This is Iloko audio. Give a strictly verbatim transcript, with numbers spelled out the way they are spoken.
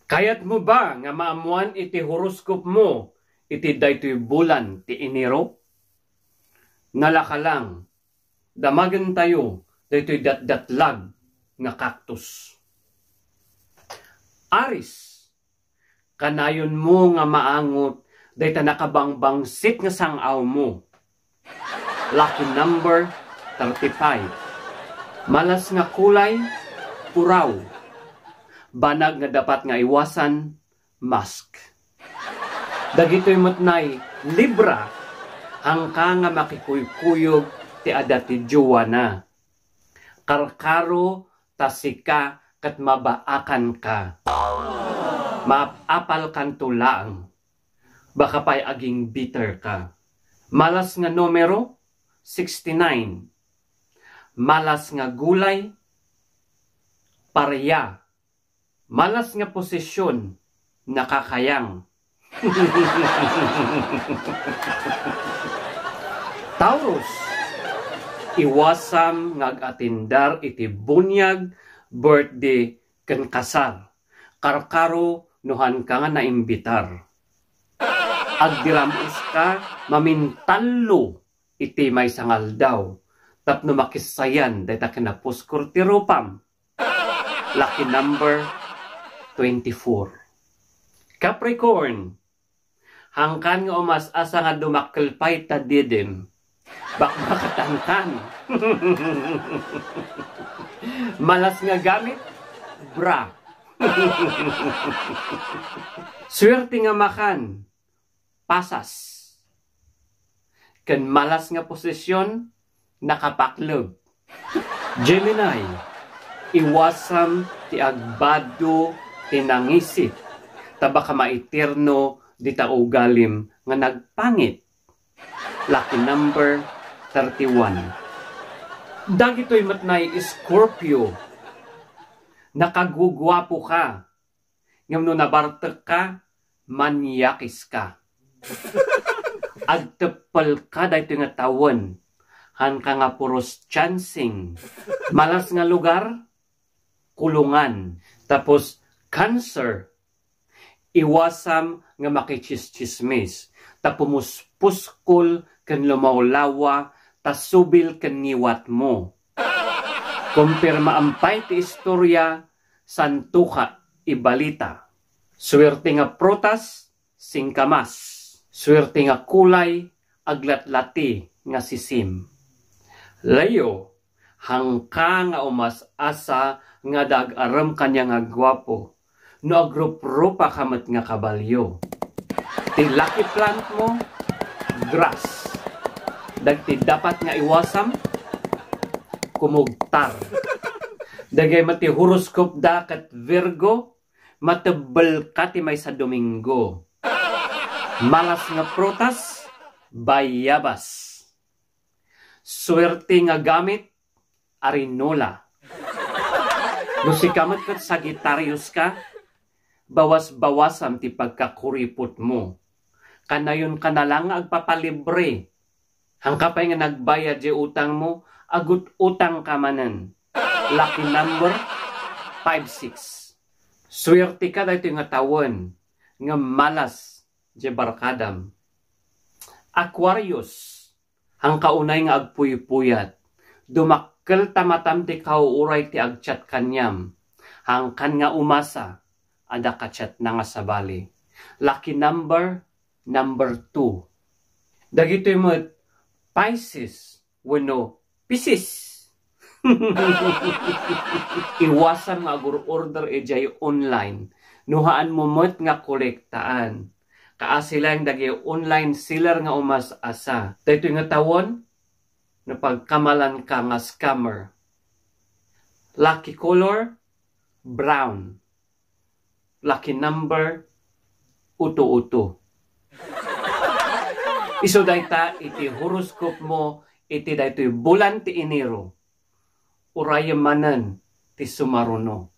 Kayatmo ba nga maammoan iti horoskopmo iti daytoy bulan ti Enero? Nalaka lang, damagentayo daytoy datdatlag nga cactus. Aries, kanayonmo nga maangot dayta nakabangbangsit nga sang-awmo. Lucky number, thirty-five. Malas nga kulay, puraw. Banag nga dapat nga iwasan, mask. Dagitoy met nay Libra, hangka nga makikuykuyog ti adda ti jowana. Karkaro ta sika ket mabaakanka. Maap-apalkanto laeng. Baka pay agingbitterka. Malas nga numero, sixty-nine. Malas nga gulay, paria. Malas nga posisyon, nakakayang. Taurus, iwasam nga ag-atindar iti bunyag, birthday, ken kasar. Karkaro no haanka nga naimbitar. Agdiram-oska mamintallo iti maysa nga aldaw tapno makissayan dayta kinapuskor ti rupam. Lucky number, twenty-four. Capricorn, hangkan nga umas-asa nga dumakkel pay ta didim. Bakbakatankan. Malas nga gamit, bra. Swerte nga makan, pasas. Ken malas nga posisyon, nakapakleb. Gemini, iwasam ti agbado ti nangisit, ta baka maitirno dita ugalim nga nagpangit. Lucky number, thirty-one. Dagitoy met nay Scorpio, nakaguguapo ka. Ngem no nabartek ka, manyakis ka. Agteppel ka daytoy nga tawen. Haanka nga puros chancing. Malas nga lugar, kulungan. Tapos, cancer. Iwasam nga makichischismis. Ta pumuspuskol ken lumawlawa, ta subil ken ngiwatmo. Kumpirmaam pay ti istorya, santoka ibalita. Swerte nga prutas, singkamas. Swerte nga kulay, aglatlati nga sisim. Leo, hangka nga umas-asa nga dag-arem kaniak nga guapo. No agruprupa ka met nga kabalio. Ti lucky plant mo, grass. Dagiti dapat nga iwasam, kumugtar. Dagay met ti horoscope da ket Virgo, matebbel ka ti maysa Domingo. Malas nga prutas, bayabas. Swerte nga gamit, arinola. No sika met ket Sagittarius ka, bawas-bawasam ti pagkakuripotmo. Kanayon ka na lang nga agpapalibre. Hangka pay nga nagbayad diay utangmo, agut-utang ka manen. Lucky number, five six. Swerte ka daytoy nga tawen, nga malas diay barkadam. Aquarius, hangka unay nga agpuypuyat. Dumakkel ta matam ti kauuray ti agchat kaniam. Hangkan nga umasa, adda kachatna nga sabali. Lucky number, number two. Dagitoy met, Pisces wenno Pisces. Iwasam nga agur-order idiay online. No haanmo met nga kolektaan. Kaasi laeng dagiti online seller nga umas-asa. Daytoy nga tawen, napagkamalan ka nga scammer. Lucky color, brown. Lucky number, uto-uto. Isu dayta iti horoscope mo iti daytoy bulan ti Enero. Urayem manen ti sumaruno.